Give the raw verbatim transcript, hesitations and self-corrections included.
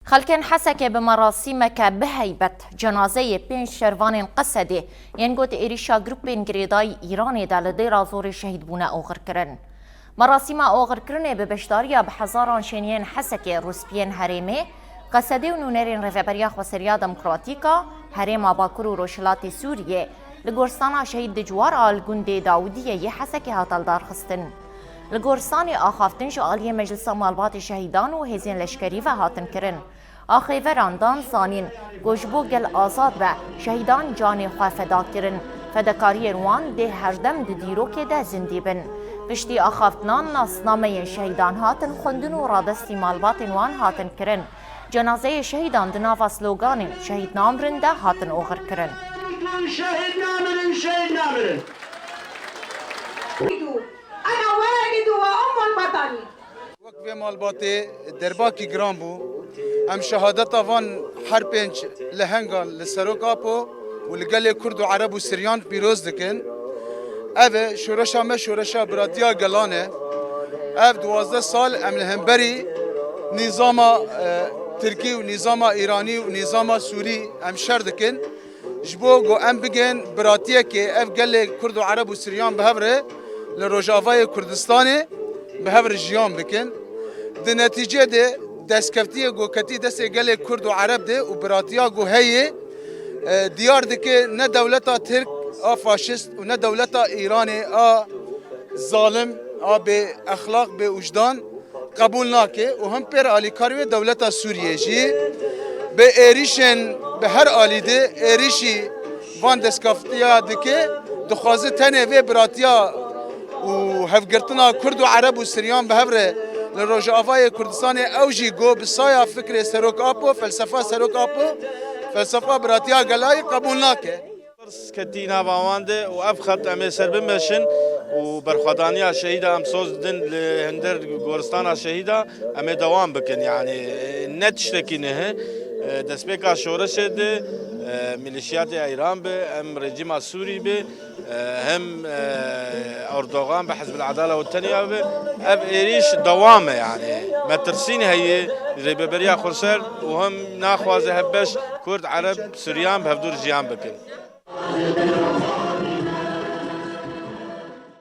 Xelkên Hesekê bi merasîmeke bi heybet cenazeyê pênc şervanên Qesedê yên ku di êrîşa grûpên girêdayî Îranê de li Dêra Zorê şehîd bûne oxir kirin. Merasîma oxirkirinê bi beşdariya bi hezaran şêniyên Hesekê, rûspiyên herêmê, Qesedê û nûnerên Rêveberiya Xweseriya Demokratîk a Herêma Bakur û Rojhilatê Sûriyê li goristana Şehîd Dicwar a li gundê Dawidiyê yê Hesekê hate lidarxistin. Li goristanê axaftin ji aliyê Meclisa Malbatê Şehîdan û hêzên leşkerî ve hatin kirin. Axêveran dan zanîn ku ji bo gel azad be, şehîdan canê xwe feda kirin. Fedakariyên wan dê herdem di dîrokê de zindî bin. Piştî axaftinan nasnameyên şehîdan hatin xwendin û radestî malbatên wan hatin kirin. Cenazeyê şehîdan di nava sloganên "Şehîd namirin" de hatin oxirkirin. Şehîd namirin, şehîd namirin. أنا والد وأم الوطني. Wek vê malbatê derbakî giran bû. Em şehadeta van her pênc lehengan li Serok Apo û li gelê Kurd û Ereb û Siryan pîroz dikin. Ev e, şoreşa me şoreşa biratiya gelan e. Ev duwazdeh sal em li hemberî nîzama, e, Tirkî û nîzama Îranî û nîzama Sûrî em şer dikin. Ji bo ku em bigên biratiyekê ev gelê Kurd û Ereb û Siryan bi hev re li Rojavayê Kurdistanê bi hev re jiyan bikin. Di netîcê de destkeftiyê ku ketî destê gelê Kurd û Ereb de û biratiya ku heye, e, diyar dike ne dewleta Tirk a faşist û ne dewleta Îranê a zalim, a bê exlaq, bê wijdan qebûl nake û him pêr alîkar wê dewleta Sûriyê jî bi êrîşên bi her alî de êrîşî van destkeftîya dike, dixwaze tenê vê biratiya û hevgirtina Kurd û Ereb û Siryan bi hev re li Rojavayê Kurdistanê ew jî go bi saya fikrê Serok Apo, felsefa Serok Apo, felsefa biratiya gelayî qebûl nake. Tirs ketî nava wan de û ev xet em ê ser bimeşin û berxwedaniya şehîda em soz didin li hinder goristana şehîda em ê dewam bikin. Yanî, e, ne tiştekî nihe. E, destpêka şoreşê de, e, milîşiyatê Eyran be, em rejîma Sûrî be, e, hem, e, Erdogan be, Hizb el-Edale û tenya be. Ev êrîş dewam e yanî. Metirsîn heye, rêveberiya xweser û hem naxwaze hevbeş Kurd, Ereb, Suryan bi hevdû re jiyan bikin.